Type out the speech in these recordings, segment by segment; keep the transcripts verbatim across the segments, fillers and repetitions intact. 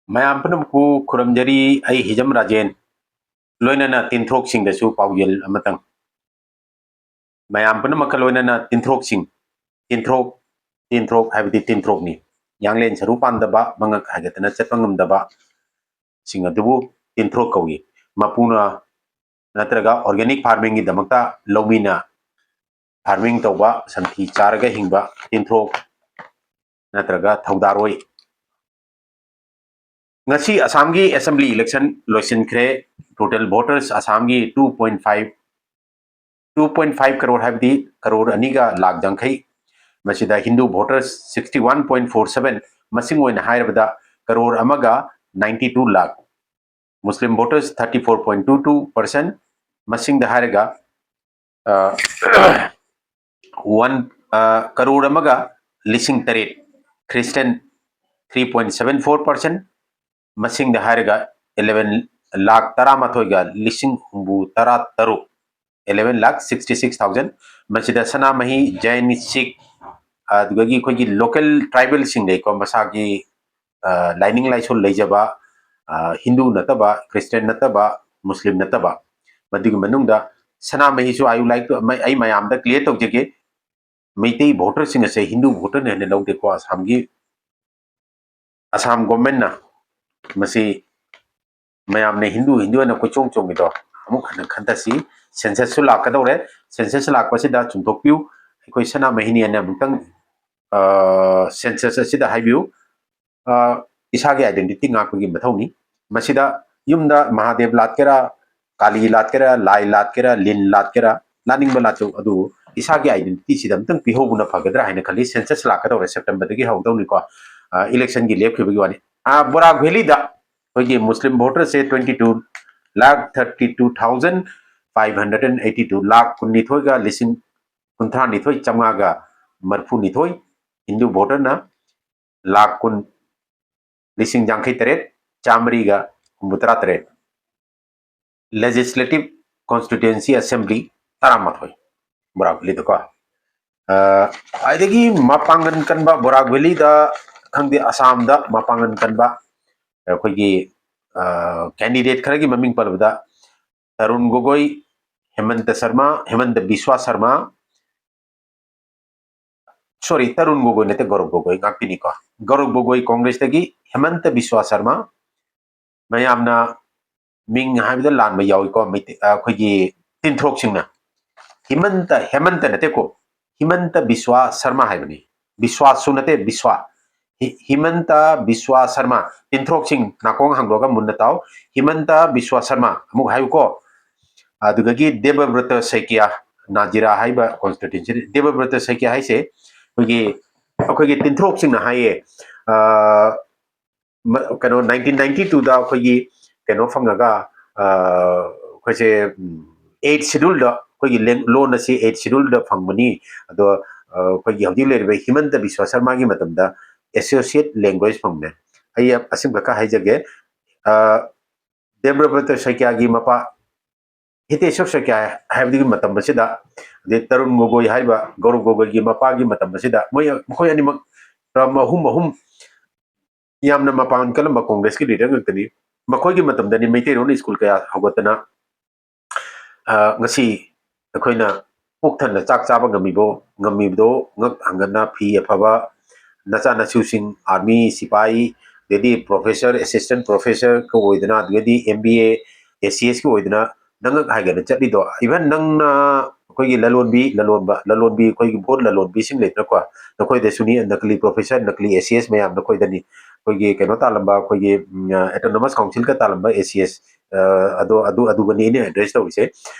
ꯃꯌꯥꯝ ꯄꯨꯝꯅꯃꯛꯄꯨ ꯈꯨꯔꯨꯝꯖꯔꯤ꯫ ꯑꯩ ꯍꯤꯖꯝ ꯔꯥꯖꯦꯟ, ꯂꯣꯏꯅꯅ ꯇꯤꯟꯊ꯭ꯔꯣꯛꯁꯤꯡꯗꯁꯨ ꯄꯥꯎꯖꯦꯜ ꯑꯃꯇꯪ꯫ ꯃꯌꯥꯝ ꯄꯨꯝꯅꯃꯛꯀ ꯂꯣꯏꯅꯅ ꯇꯤꯟꯊ꯭ꯔꯣꯛꯁꯤꯡ, ꯇꯤꯟꯊ꯭ꯔꯣꯛ, ꯇꯤꯟꯊ꯭ꯔꯣꯛ ꯍꯥꯏꯕꯗꯤ ꯇꯤꯟꯊ꯭ꯔꯣꯛꯅꯤ꯫ ꯌꯥꯡꯂꯦꯟ ꯁꯔꯨ ꯄꯥꯟꯗꯕ, ꯃꯉꯛ ꯍꯥꯏꯒꯠꯇꯅ ꯆꯠꯄ ꯉꯝꯗꯕ ꯁꯤꯡ ꯑꯗꯨꯕꯨ ꯇꯤꯟꯊ꯭ꯔꯣꯛ ꯀꯧꯏ꯫ ꯃꯄꯨꯅ ꯅꯠꯇ꯭ꯔꯒ organic farmingꯒꯤꯗꯃꯛꯇ ꯂꯧꯃꯤꯅ farming ꯇꯧꯕ, ꯁꯟꯊꯤ ꯆꯥꯔꯒ ꯍꯤꯡꯕ ꯇꯤꯟꯊ꯭ꯔꯣꯛ ꯅꯠꯇ꯭ꯔꯒ ꯊꯧꯗꯥꯔꯣꯏ꯫ ꯉꯁꯤ ꯑꯁꯥꯝꯒꯤ assembly election ꯂꯣꯏꯁꯤꯟꯈ꯭ꯔꯦ꯫ Total voters ꯑꯁꯥꯝꯒꯤ two point five, two point five crore ꯍꯥꯏꯕꯗꯤ ꯀꯔꯣꯔ ꯑꯅꯤꯒ ꯂꯥꯈ ꯌꯥꯡꯈꯩ꯫ ꯃꯁꯤꯗ Hindu voters sixty one point four seven, ꯃꯁꯤꯡ ꯑꯣꯏꯅ ꯍꯥꯏꯔꯕꯗ ꯀꯔꯣꯔ ꯑꯃꯒ ninety two lakh. Muslim voters thirty four point two two percent, ꯃꯁꯤꯡꯗ ꯍꯥꯏꯔꯒ, ꯑ, one, ꯑ, ꯀꯔꯣꯔ ꯑꯃꯒ ꯂꯤꯁꯤꯡ ꯇꯔꯦꯠ꯫ Christian three point seven four percent, ꯃꯁꯤꯡꯗ ꯍꯥꯏꯔꯒ eleven ꯂꯥꯈ ꯇꯔꯥꯃꯥꯊꯣꯏꯒ ꯂꯤꯁꯤꯡ ꯍꯨꯝꯐꯨ ꯇꯔꯥ ꯇꯔꯨꯛ, eleven lakh sixty six thousand꯫ ꯃꯁꯤꯗ ꯁꯅꯥꯃꯍꯤ, ꯖꯩꯟ, ꯁꯤꯈ, ꯑꯗꯨꯗꯒꯤ ꯑꯩꯈꯣꯏꯒꯤ local tribalꯁꯤꯡ ꯂꯩꯀꯣ, ꯃꯁꯥꯒꯤ, ꯑ, ꯂꯥꯏꯅꯤꯡ ꯂꯥꯏꯁꯣꯜ ꯂꯩꯖꯕ, ꯑ, ꯍꯤꯟꯗꯨ ꯅꯠꯇꯕ, ꯈ꯭ꯔꯤꯁꯇꯤꯌꯥꯟ ꯅꯠꯇꯕ, ꯃꯨꯁꯂꯤꯝ ꯅꯠꯇꯕ, ꯃꯗꯨꯒꯤ ꯃꯅꯨꯡꯗ ꯁꯅꯥꯃꯍꯤꯁꯨ I would like to, ꯑꯩ ꯃꯌꯥꯝꯗ clear ꯇꯧꯖꯒꯦ, ꯃꯩꯇꯩ voterꯁꯤꯡ ꯑꯁꯦ ꯍꯤꯟꯗꯨ voterꯅ ꯍꯦꯟꯅ ꯂꯧꯗꯦꯀꯣ꯫ ꯑꯁꯥꯝꯒꯤ, ꯑꯁꯥꯝ governmentꯅ ꯃꯁꯤ ꯃꯌꯥꯝꯅ ꯍꯤꯟꯗꯨ, ꯍꯤꯟꯗꯨ ꯍꯥꯏꯅ ꯀꯣꯏꯆꯣꯡ ꯆꯣꯡꯉꯤꯗꯣ ꯑꯃꯨꯛ ꯍꯟꯅ ꯈꯟꯊꯁꯤ꯫ Censusꯁꯨ ꯂꯥꯛꯀꯗꯧꯔꯦ꯫ Census ꯂꯥꯛꯄꯁꯤꯗ ꯆꯨꯝꯊꯣꯛꯄꯤꯌꯨ꯫ ꯑꯩꯈꯣꯏ ꯁꯅꯥꯃꯍꯤꯅꯤ ꯍꯥꯏꯅ ꯑꯃꯨꯛꯇꯪ, ꯑ, census ꯑꯁꯤꯗ ꯍꯥꯏꯕꯤꯌꯨ꯫ ꯑ, ꯏꯁꯥꯒꯤ identity ꯉꯥꯛꯄꯒꯤ ꯃꯊꯧꯅꯤ꯫ ꯃꯁꯤꯗ ꯌꯨꯝꯗ ꯃꯍꯥꯗꯦꯕ ꯂꯥꯠꯀꯦꯔꯥ, ꯀꯥꯂꯤ ꯂꯥꯠꯀꯦꯔꯥ, ꯂꯥꯏ ꯂꯥꯠꯀꯦꯔꯥ, ꯂꯤꯟ ꯂꯥꯠꯀꯦꯔꯥ, ꯂꯥꯠꯅꯤꯡꯕ ꯂꯥꯠꯆꯧ, ꯑꯗꯨꯕꯨ ꯏꯁꯥꯒꯤ identityꯁꯤꯗ ꯑꯝꯇꯪ ꯄꯤꯍꯧꯕꯅ ꯐꯒꯗ꯭ꯔꯥ ꯍꯥꯏꯅ ꯈꯜꯂꯤ꯫ Census ꯂꯥꯛꯀꯗꯧꯔꯦ, Septemberꯗꯒꯤ ꯍꯧꯗꯧꯅꯤꯀꯣ꯫ ꯑ, electionꯒꯤ ꯂꯦꯞꯈꯤꯕꯒꯤ ꯋꯥꯅꯤ꯫ ꯑ, ꯕꯣꯔꯥꯛ Valleyꯗ ꯑꯩꯈꯣꯏꯒꯤ Muslim voterꯁꯦ twenty two lakh thirty two thousand five hundred and eighty two, lakh ꯀꯨꯟꯅꯤꯊꯣꯏꯒ ꯂꯤꯁꯤꯡ ꯀꯨꯟꯊ꯭ꯔꯥ ꯅꯤꯊꯣꯏ ꯆꯥꯝꯃꯉꯥꯒ ꯃꯔꯤꯐꯨ ꯅꯤꯊꯣꯏ, Hindu voterꯅ ꯂꯥꯈ ꯀꯨꯟ ꯂꯤꯁꯤꯡ ꯌꯥꯡꯈꯩ ꯇꯔꯦꯠ ꯆꯥꯝꯃꯔꯤꯒ ꯍꯨꯝꯐꯨ ꯇꯔꯥ ꯇꯔꯦꯠ꯫ Legislative Constituency Assembly ꯇꯔꯥꯃꯥꯊꯣꯏ ꯕꯣꯔꯥꯛ Valleyꯗꯀꯣ꯫ ꯑ, ꯈ꯭ꯋꯥꯏꯗꯒꯤ ꯃꯄꯥꯡꯒꯜ ꯀꯟꯕ ꯕꯣꯔꯥꯛ Valleyꯗ, ꯈꯪꯗꯦ, ꯑꯁꯥꯝꯗ ꯃꯄꯥꯡꯒꯜ ꯀꯟꯕ ꯑꯩꯈꯣꯏꯒꯤ ꯀꯦꯟꯗꯤꯗꯦꯠ ꯈꯔꯒꯤ ꯃꯃꯤꯡ ꯄꯜꯂꯕꯗ ꯇꯔꯨꯟ ꯒꯣꯒꯣꯏ, ꯍꯦꯃꯟꯇ ꯁꯔꯃ, ꯍꯦꯃꯟꯇ ꯕꯤꯁ꯭ꯋꯥ ꯁꯔꯃ, ꯁꯣꯔꯤ, ꯇꯔꯨꯟ ꯒꯣꯒꯣꯏ ꯅꯠꯇꯦ, ꯒꯧꯔꯕ ꯒꯣꯒꯣꯏ, ꯉꯥꯛꯄꯤꯅꯤꯀꯣ꯫ ꯒꯧꯔꯕ ꯒꯣꯒꯣꯏ ꯀꯣꯡꯒ꯭ꯔꯦꯁꯇꯒꯤ, ꯍꯦꯃꯟꯇ ꯕꯤꯁ꯭ꯋꯥ ꯁꯔꯃ, ꯃꯌꯥꯝꯅ ꯃꯤꯡ ꯍꯥꯏꯕꯗ ꯂꯥꯟꯕ ꯌꯥꯎꯏꯀꯣ, ꯃꯩꯇꯩ-, ꯑ, ꯑꯩꯈꯣꯏꯒꯤ ꯇꯤꯟꯊ꯭ꯔꯣꯛꯁꯤꯡꯅ꯫ ꯍꯤꯃꯟꯇ, ꯍꯦꯃꯟꯇ ꯅꯠꯇꯦꯀꯣ, ꯍꯤꯃꯟꯇ ꯕꯤꯁ꯭ꯋꯥ ꯁꯔꯃ ꯍꯥꯏꯕꯅꯤ꯫ ꯕꯤꯁ꯭ꯋꯥꯁꯨ ꯅꯠꯇꯦ, ꯕꯤꯁ꯭ꯋꯥ꯫ ꯍꯤ-, ꯍꯤꯃꯟꯇ ꯕꯤꯁ꯭ꯋꯥ ꯁꯔꯃ꯫ ꯇꯤꯟꯊ꯭ꯔꯣꯛꯁꯤꯡ ꯅꯥꯀꯣꯡ ꯍꯥꯡꯗꯣꯛꯑꯒ ꯃꯨꯟꯅ ꯇꯥꯎ꯫ ꯍꯤꯃꯟꯇ ꯕꯤꯁ꯭ꯋꯥ ꯁꯔꯃ꯫ ꯑꯃꯨꯛ ꯍꯥꯏꯌꯨꯀꯣ꯫ ꯑꯗꯨꯗꯒꯤ ꯗꯦꯕꯕ꯭ꯔꯇ ꯁꯩꯀ꯭ꯌꯥ, ꯅꯥꯖꯤꯔꯥ ꯍꯥꯏꯕ constituency꯫ ꯗꯦꯕꯕ꯭ꯔꯇ ꯁꯩꯀ꯭ꯌꯥ ꯍꯥꯏꯁꯦ ꯑꯩꯈꯣꯏꯒꯤ, ꯑꯩꯈꯣꯏꯒꯤ ꯇꯤꯟꯊ꯭ꯔꯣꯛꯁꯤꯡꯅ ꯍꯥꯏꯌꯦ, ꯑ, ꯃ-, ꯀꯩꯅꯣ, nineteen ninety two ꯗ ꯑꯩꯈꯣꯏꯒꯤ ꯀꯩꯅꯣ ꯐꯪꯉꯒ, ꯑ, ꯑꯩꯈꯣꯏꯁꯦ, ꯎꯝ, eighth schedule ꯗ ꯑꯩꯈꯣꯏꯒꯤ ꯂꯦꯡ-, ꯂꯣꯟ ꯑꯁꯤ eighth schedule ꯗ ꯐꯪꯕꯅꯤ꯫ ꯑꯗꯣ, ꯑ, ꯑꯩꯈꯣꯏꯒꯤ ꯍꯧꯖꯤꯛ ꯂꯩꯔꯤꯕ ꯍꯤꯃꯟꯇ ꯕꯤꯁ꯭ꯋꯥ ꯁꯔꯃꯒꯤ ꯃꯇꯝꯗ associate language ꯐꯪꯕꯅꯦ꯫ ꯑꯩ ꯑꯁꯤꯃꯈꯛ ꯍꯥꯏꯖꯒꯦ꯫ ꯑ, ꯗꯦꯕꯕ꯭ꯔꯇ ꯁꯩꯀ꯭ꯌꯥꯒꯤ ꯃꯄꯥ, ꯍꯤꯇꯦꯁ꯭ꯋꯔ ꯁꯩꯀ꯭ꯌꯥ ꯍꯥꯏꯕꯗꯨꯒꯤ ꯃꯇꯝ ꯑꯁꯤꯗ, ꯑꯗꯩ ꯇꯔꯨꯟ ꯒꯣꯒꯣꯏ ꯍꯥꯏꯔꯤꯕ ꯒꯧꯔꯕ ꯒꯣꯒꯣꯏꯒꯤ ꯃꯄꯥꯒꯤ ꯃꯇꯝ ꯑꯁꯤꯗ, ꯃꯣꯏ, ꯃꯈꯣꯏ ꯑꯅꯤꯃꯛ term ꯑꯍꯨꯝ ꯑꯍꯨꯝ ꯌꯥꯝꯅ ꯃꯄꯥꯡꯒꯜ ꯀꯜꯂꯝꯕ ꯀꯣꯡꯒ꯭ꯔꯦꯁꯀꯤ leader ꯉꯥꯛꯇꯅꯤ꯫ ꯃꯈꯣꯏꯒꯤ ꯃꯇꯝꯗꯅꯤ ꯃꯩꯇꯩꯔꯣꯟ ꯁ꯭ꯀꯨꯜ ꯀꯌꯥ ꯍꯧꯒꯠꯇꯅ, ꯑ, ꯉꯁꯤ ꯑꯩꯈꯣꯏꯅ ꯄꯨꯛ ꯊꯟꯅ ꯆꯥꯛ ꯆꯥꯕ ꯉꯝꯃꯤꯕꯣ-, ꯉꯝꯃꯤꯕꯗꯣ ꯉꯛ ꯍꯪꯒꯠꯅ ꯐꯤ ꯑꯐꯕ ꯅꯆꯥ ꯅꯁꯨꯁꯤꯡ, army, ꯁꯤꯐꯥꯏ, ꯑꯗꯩꯗꯤ professor, assistant professor ꯀ ꯑꯣꯏꯗꯅ, ꯑꯗꯨꯗꯒꯤꯗꯤ M B A, A C S ꯀ ꯑꯣꯏꯗꯅ ꯅꯪꯉꯛ ꯍꯥꯏꯒꯠꯅ ꯆꯠꯂꯤꯗꯣ, even ꯅꯪꯅ ꯑꯩꯈꯣꯏꯒꯤ ꯂꯂꯣꯟꯕꯤ, ꯂꯂꯣꯟꯕ, ꯂꯂꯣꯟꯕꯤ, ꯑꯩꯈꯣꯏꯒꯤ ꯚꯣꯠ ꯂꯂꯣꯟꯕꯤꯁꯤꯡ ꯂꯩꯇ꯭ꯔꯀꯣ, ꯅꯈꯣꯏꯗꯁꯨꯅꯤ, ꯅꯀꯂꯤ professor, ꯅꯀꯂꯤ A C S ꯃꯌꯥꯝ ꯅꯈꯣꯏꯗꯅꯤ꯫ ꯑꯩꯈꯣꯏꯒꯤ ꯀꯩꯅꯣ ꯇꯥꯜꯂꯝꯕ, ꯑꯩꯈꯣꯏꯒꯤ, ꯎꯝ, autonomous council ꯀ ꯇꯥꯜꯂꯝꯕ A C S, ꯑ, ꯑꯗꯣ, ꯑꯗꯨ, ꯑꯗꯨꯒꯅꯤ ꯑꯩꯅ address ꯇꯧꯔꯤꯁꯦ꯫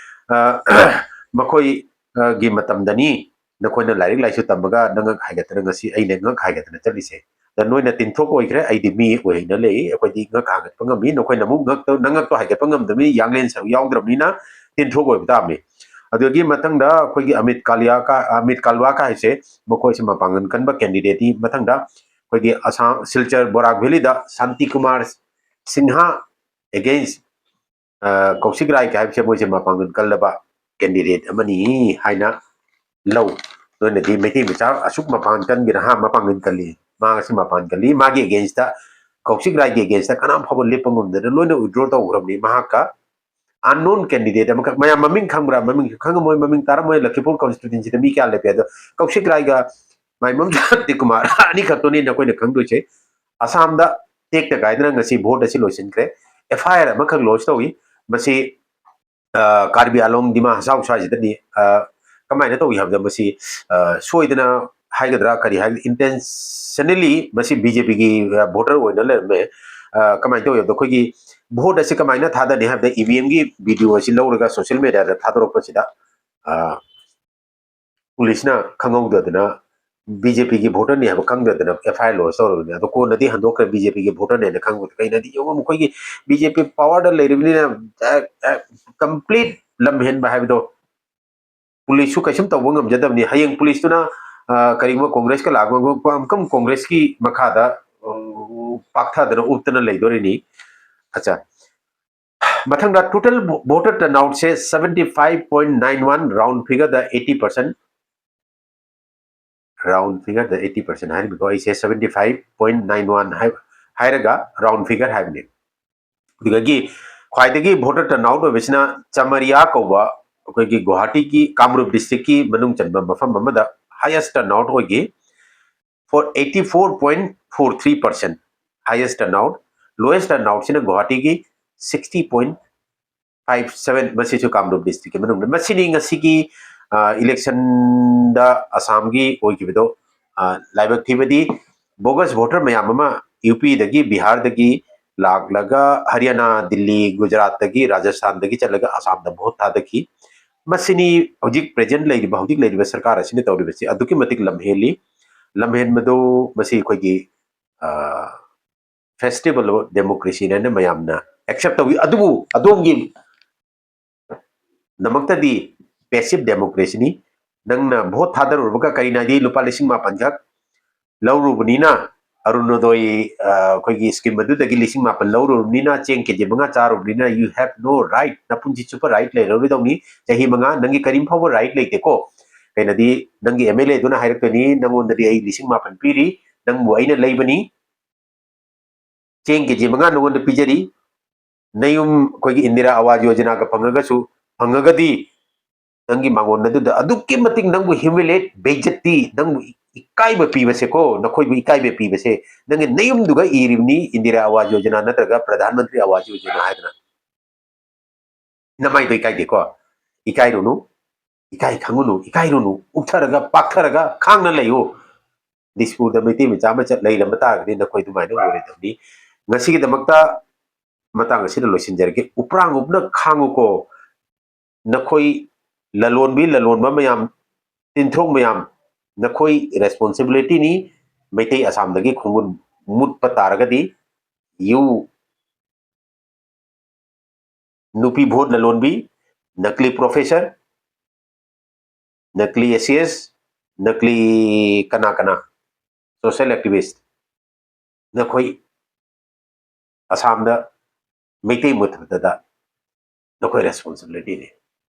ꯑ, ꯃꯈꯣꯏ, ꯑ, ꯒꯤ ꯃꯇꯝꯗꯅꯤ ꯅꯈꯣꯏꯅ ꯂꯥꯏꯔꯤꯛ ꯂꯥꯏꯁꯨ ꯇꯝꯃꯒ ꯅꯉꯛ ꯍꯥꯏꯒꯠꯇꯅ ꯉꯁꯤ ꯑꯩꯅ ꯉꯛ ꯍꯥꯏꯒꯠꯇꯅ ꯆꯠꯂꯤꯁꯦ꯫ ꯑꯗ ꯅꯣꯏꯅ ꯇꯤꯟꯊ꯭ꯔꯣꯛ ꯑꯣꯏꯈ꯭ꯔꯦ, ꯑꯩꯗꯤ ꯃꯤ ꯑꯣꯏꯅ ꯂꯩ, ꯑꯩꯈꯣꯏꯗꯤ ꯉꯛ ꯍꯥꯏꯒꯠꯄ ꯉꯝꯃꯤ, ꯅꯈꯣꯏꯅ ꯑꯃꯨꯛ ꯉꯛꯇ-, ꯅꯉꯛꯇꯣ ꯍꯥꯏꯒꯠꯄ ꯉꯝꯗꯕꯅꯤ, ꯌꯥꯡꯂꯦꯟ ꯁꯔꯨꯛ ꯌꯥꯎꯗ꯭ꯔꯕꯅꯤꯅ ꯇꯤꯟꯊ꯭ꯔꯣꯛ ꯑꯣꯏꯕ ꯇꯥꯕꯅꯤ꯫ ꯑꯗꯨꯗꯒꯤ ꯃꯊꯪꯗ ꯑꯩꯈꯣꯏꯒꯤ ꯑꯃꯤꯠ ꯀꯥꯂꯤꯌꯥ ꯀ-, ꯑꯃꯤꯠ ꯀꯥꯂꯋꯥ ꯀ ꯍꯥꯏꯁꯦ ꯃꯈꯣꯏꯁꯦ ꯃꯄꯥꯡꯒꯜ ꯀꯟꯕ candidate ꯅꯤ꯫ ꯃꯊꯪꯗ ꯑꯩꯈꯣꯏꯒꯤ ꯑꯁꯥꯝ, ꯁꯤꯜꯆꯔ ꯕꯣꯔꯥꯛ ꯚꯦꯂꯤꯗ ꯁꯥꯟꯇꯤ ꯀꯨꯃꯥꯔ ꯁꯤꯡꯍ against, ꯑ, ꯀꯧꯁꯤꯛ ꯔꯥꯏ ꯀ ꯍꯥꯏꯕꯁꯦ ꯃꯣꯏꯁꯦ ꯃꯄꯥꯡꯒꯜ ꯀꯜꯂꯕ candidate ꯑꯃꯅꯤ ꯍꯥꯏꯅ ꯂꯧ꯫ ꯅꯣꯏꯅꯗꯤ ꯃꯩꯇꯩ ꯃꯆꯥ ꯑꯁꯨꯛ ꯃꯄꯥꯡꯒꯜ ꯀꯟꯒꯦꯔꯥ? ꯍꯥ, ꯃꯄꯥꯡꯒꯜ ꯀꯜꯂꯤ, ꯃꯥ ꯑꯁꯤ ꯃꯄꯥꯡꯒꯜ ꯀꯜꯂꯤ, ꯃꯥꯒꯤ against ꯇ ꯀꯧꯁꯤꯛ ꯔꯥꯏꯒꯤ against ꯀꯅꯥꯝ ꯐꯥꯎꯕ ꯂꯦꯞꯄ ꯉꯝꯗꯅ ꯂꯣꯏꯅ withdraw ꯇꯧꯈ꯭ꯔꯕꯅꯤ꯫ ꯃꯍꯥꯛꯀ unknown candidate ꯑꯃꯈꯛ, ꯃꯌꯥꯝ ꯃꯃꯤꯡ ꯈꯪꯕ꯭ꯔꯥ? ꯃꯃꯤꯡꯁꯨ ꯈꯪꯉꯝꯃꯣꯏ, ꯃꯃꯤꯡ ꯇꯥꯔꯝꯃꯣꯏ꯫ ꯂꯈꯤꯄꯨꯔ constituencyꯗ ꯃꯤ ꯀꯌꯥ ꯂꯦꯞꯄꯦ? ꯑꯗꯣ ꯀꯧꯁꯤꯛ ꯔꯥꯏꯒ ꯃꯥꯏꯃꯝ ꯁꯥꯟꯇꯤꯀꯨꯃꯥꯔ ꯑꯅꯤꯈꯛꯇꯨꯅꯤ ꯅꯈꯣꯏꯅ ꯈꯪꯗꯣꯏꯁꯦ꯫ ꯑꯁꯥꯝꯗ ꯇꯦꯛꯇ ꯀꯥꯏꯗꯅ ꯉꯁꯤ vote ꯑꯁꯤ ꯂꯣꯏꯁꯤꯟꯈ꯭ꯔꯦ꯫ F I R ꯑꯃꯈꯛ lodge ꯇꯧꯏ꯫ ꯃꯁꯤ, ꯑ, ꯀꯥꯔꯕꯤ ꯑꯂꯣꯡ, ꯗꯤꯃꯥ ꯍꯁꯥꯎ ꯁ꯭ꯋꯥꯏꯁꯤꯗꯅꯤ꯫ ꯑ, ꯀꯃꯥꯏꯅ ꯇꯧꯏ ꯍꯥꯏꯕꯗ ꯃꯁꯤ, ꯑ, ꯁꯣꯏꯗꯅ ꯍꯥꯏꯒꯗ꯭ꯔꯥ ꯀꯔꯤ ꯍꯥꯏꯒꯗ꯭ꯔꯥ, intentionally ꯃꯁꯤ B J Pꯒꯤ, ꯑ, voter ꯑꯣꯏꯅ ꯂꯩꯔꯝꯃꯦ꯫ ꯑ, ꯀꯃꯥꯏꯅ ꯇꯧꯏ ꯍꯥꯏꯕꯗ ꯑꯩꯈꯣꯏꯒꯤ vote ꯑꯁꯤ ꯀꯃꯥꯏꯅ ꯊꯥꯗꯅꯤ ꯍꯥꯏꯕꯗ E V M ꯒꯤ video ꯑꯁꯤ ꯂꯧꯔꯒ social mediaꯗ ꯊꯥꯗꯣꯔꯛꯄꯁꯤꯗ, ꯑ, policeꯅ ꯈꯪꯍꯧꯗꯗꯅ B J Pꯒꯤ voterꯅꯤ ꯍꯥꯏꯕ ꯈꯪꯗꯗꯅ F I R lodge ꯇꯧꯔꯕꯅꯤ꯫ ꯑꯗꯣ ꯀꯣꯟꯅꯗꯤ ꯍꯟꯗꯣꯛꯈ꯭ꯔꯦ B J Pꯒꯤ voterꯅꯦꯅ ꯈꯪꯕꯗ꯫ ꯀꯩꯅꯣꯗꯤ ꯌꯦꯡꯉꯣ, ꯃꯈꯣꯏꯒꯤ B J P powerꯗ ꯂꯩꯔꯤꯕꯅꯤꯅ, ꯑ, ꯑ, complete ꯂꯝꯍꯦꯟꯕ ꯍꯥꯏꯕꯗꯣ policeꯁꯨ ꯀꯩꯁꯨꯝ ꯇꯧꯕ ꯉꯝꯖꯗꯕꯅꯤ꯫ ꯍꯌꯦꯡ policeꯇꯨꯅ, ꯑ, ꯀꯔꯤꯒꯨꯝꯕ Congressꯀ ꯂꯥꯛꯄ, ꯑꯃꯨꯛꯀ Congressꯀꯤ ꯃꯈꯥꯗ, ꯑ, ꯄꯥꯛꯊꯗꯅ ꯎꯞꯇꯅ ꯂꯩꯗꯣꯔꯤꯅꯤ꯫ ꯑꯠꯆꯥ, ꯃꯊꯪꯗ total voter turnoutꯁꯦ seventy five point nine one, round figureꯗ eighty percent, round figureꯗ eighty percent ꯍꯥꯏꯔꯤꯕꯗꯣ ꯑꯩꯁꯦ seventy five point nine one ꯍꯥꯏ-, ꯍꯥꯏꯔꯒ round figure ꯍꯥꯏꯕꯅꯦ꯫ ꯑꯗꯨꯗꯒꯤ ꯈ꯭ꯋꯥꯏꯗꯒꯤ voter turnout ꯑꯣꯏꯕꯁꯤꯅ ꯆꯃꯔꯤꯌꯥ ꯀꯧꯕ ꯑꯩꯈꯣꯏꯒꯤ ꯒꯨꯋꯥꯍꯥꯇꯤꯒꯤ ꯀꯥꯃꯔꯨꯞ districtꯀꯤ ꯃꯅꯨꯡ ꯆꯟꯕ ꯃꯐꯝ ꯑꯃꯗ highest turnout ꯑꯣꯏꯈꯤ꯫ For eighty four point four three percent, highest turnout, lowest turnoutꯁꯤꯅ ꯒꯨꯋꯥꯍꯥꯇꯤꯒꯤ sixty point five seven, ꯃꯁꯤꯁꯨ ꯀꯥꯃꯔꯨꯞ districtꯀꯤ ꯃꯅꯨꯡꯗ꯫ ꯃꯁꯤꯅꯤ ꯉꯁꯤꯒꯤ, ꯑ, electionꯗ ꯑꯁꯥꯝꯒꯤ ꯑꯣꯏꯈꯤꯕꯗꯣ, ꯑ, ꯂꯥꯏꯕꯛ ꯊꯤꯕꯗꯤ bogus voter ꯃꯌꯥꯝ ꯑꯃ UPꯗꯒꯤ, ꯕꯤꯍꯥꯔꯗꯒꯤ ꯂꯥꯛꯂꯒ ꯍꯔꯤꯌꯥꯅꯥ, ꯗꯤꯜꯂꯤ, ꯒꯨꯖꯔꯥꯠꯇꯒꯤ, ꯔꯥꯖꯁꯊꯥꯟꯗꯒꯤ ꯆꯠꯂꯒ ꯑꯁꯥꯝꯗ vote ꯊꯥꯗꯈꯤ꯫ ꯃꯁꯤꯅꯤ ꯍꯧꯖꯤꯛ present ꯂꯩꯔꯤꯕ, ꯍꯧꯖꯤꯛ ꯂꯩꯔꯤꯕ ꯁꯔꯀꯥꯔ ꯑꯁꯤꯅ ꯇꯧꯔꯤꯕꯁꯤ ꯑꯗꯨꯛꯀꯤ ꯃꯇꯤꯛ ꯂꯝꯍꯦꯜꯂꯤ꯫ ꯂꯝꯍꯦꯟꯕꯗꯨ ꯃꯁꯤ ꯑꯩꯈꯣꯏꯒꯤ, ꯑ, festival of democracyꯅ ꯃꯌꯥꯝꯅ accept ꯇꯧꯏ꯫ ꯑꯗꯨꯕꯨ ꯑꯗꯣꯝꯒꯤ ꯗꯃꯛꯇꯗꯤ passive democracyꯅꯤ꯫ ꯅꯪꯅ vote ꯊꯥꯗꯔꯨꯔꯕꯒ ꯀꯔꯤ ꯅꯥꯏꯗꯤ? ꯂꯨꯄꯥ ꯂꯤꯁꯤꯡ ꯃꯥꯄꯟꯈꯛ ꯂꯧꯔꯨꯕꯅꯤꯅ, ꯑꯔꯨꯅꯣꯗꯣꯏ, ꯑ, ꯑꯩꯈꯣꯏꯒꯤ scheme ꯑꯗꯨꯗꯒꯤ ꯂꯤꯁꯤꯡ ꯃꯥꯄꯟ ꯂꯧꯔꯨꯔꯕꯅꯤꯅ, ꯆꯦꯡ KG ꯃꯉꯥ ꯆꯥꯔꯨꯕꯅꯤꯅ, you have no right, ꯅꯄꯨꯟꯁꯤ ꯆꯨꯞꯄ right ꯂꯩꯔꯔꯣꯏꯗꯧꯅꯤ꯫ ꯆꯍꯤ ꯃꯉꯥ ꯅꯪꯒꯤ ꯀꯔꯤꯝ ꯐꯥꯎꯕ right ꯂꯩꯇꯦꯀꯣ꯫ ꯀꯩꯅꯣꯗꯤ ꯅꯪꯒꯤ MLAꯗꯨꯅ ꯍꯥꯏꯔꯛꯇꯣꯏꯅꯤ, "ꯅꯪꯉꯣꯟꯗꯗꯤ ꯑꯩ ꯂꯤꯁꯤꯡ ꯃꯥꯄꯟ ꯄꯤꯔꯤ, ꯅꯪꯕꯨ ꯑꯩꯅ ꯂꯩꯕꯅꯤ"꯫ ꯆꯦꯡ ꯀꯦ ꯖꯤ ꯃꯉꯥ ꯅꯉꯣꯟꯗ ꯄꯤꯖꯔꯤ, ꯅꯌꯨꯝ ꯑꯩꯈꯣꯏꯒꯤ ꯏꯟꯗꯤꯔꯥ ꯑꯥꯋꯥꯁ ꯌꯣꯖꯅꯥꯒ ꯐꯪꯉꯒꯁꯨ, ꯐꯪꯉꯒꯗꯤ ꯅꯪꯒꯤ ꯃꯉꯣꯟ ꯑꯗꯨꯗ ꯑꯗꯨꯛꯀꯤ ꯃꯇꯤꯛ ꯅꯪꯕꯨ humiliate, ꯕꯦꯏꯖꯠꯇꯤ, ꯅꯪꯕꯨ ꯏꯀꯥꯏꯕ ꯄꯤꯕꯁꯦꯀꯣ, ꯅꯈꯣꯏꯕꯨ ꯏꯀꯥꯏꯕ ꯄꯤꯕꯁꯦ ꯅꯪꯒꯤ ꯅꯌꯨꯝꯗꯨꯒ ꯏꯔꯤꯕꯅꯤ, ꯏꯟꯗꯤꯔꯥ ꯑꯥꯋꯥꯁ ꯌꯣꯖꯅꯥ ꯅꯠꯇ꯭ꯔꯒ ꯄ꯭ꯔꯙꯥꯟ ꯃꯟꯇ꯭ꯔꯤ ꯑꯥꯋꯥꯁ ꯌꯣꯖꯅꯥ ꯍꯥꯏꯗꯅ꯫ ꯅꯃꯥꯏꯗꯣ ꯏꯀꯥꯏꯗꯦꯀꯣ? ꯏꯀꯥꯏꯔꯨꯅꯨ, ꯏꯀꯥꯏ ꯈꯪꯉꯨꯅꯨ, ꯏꯀꯥꯏꯔꯨꯅꯨ, ꯎꯞꯊꯔꯒ ꯄꯥꯛꯊꯔꯒ ꯈꯥꯡꯅ ꯂꯩꯌꯨ꯫ ꯗꯤꯁꯄꯨꯔꯗ ꯃꯩꯇꯩ ꯃꯆꯥ ꯑꯃ ꯆꯠ ꯂꯩꯔꯝꯕ ꯇꯥꯔꯒꯗꯤ ꯅꯈꯣꯏ ꯑꯗꯨꯃꯥꯏꯅ ꯑꯣꯏꯔꯣꯏꯗꯕꯅꯤ꯫ ꯉꯁꯤꯒꯤꯗꯃꯛꯇ ꯃꯇꯥꯡ ꯑꯁꯤꯗ ꯂꯣꯏꯁꯤꯟꯖꯔꯒꯦ꯫ ꯎꯄ꯭ꯔꯥꯡ ꯎꯞꯅ ꯈꯥꯡꯉꯨꯀꯣ꯫ ꯅꯈꯣꯏ ꯂꯂꯣꯟꯕꯤ ꯂꯂꯣꯟꯕ ꯃꯌꯥꯝ, ꯇꯤꯟꯊ꯭ꯔꯣꯛ ꯃꯌꯥꯝ, ꯅꯈꯣꯏ responsibilityꯅꯤ꯫ ꯃꯩꯇꯩ ꯑꯁꯥꯝꯗꯒꯤ ꯈꯣꯡꯒꯨꯟ ꯃꯨꯠꯄ ꯇꯥꯔꯒꯗꯤ you ꯅꯨꯄꯤ ꯚꯣꯠ ꯂꯂꯣꯟꯕꯤ, ꯅꯀꯂꯤ professor, ꯅꯀꯂꯤ ꯑꯦ ꯁꯤ ꯑꯦꯁ, ꯅꯀꯂꯤ ꯀꯅꯥ ꯀꯅꯥ, social activist, ꯅꯈꯣꯏ ꯑꯁꯥꯝꯗ ꯃꯩꯇꯩ ꯃꯨꯠꯊꯠꯄꯗ ꯅꯈꯣꯏ responsibilityꯅꯤ꯫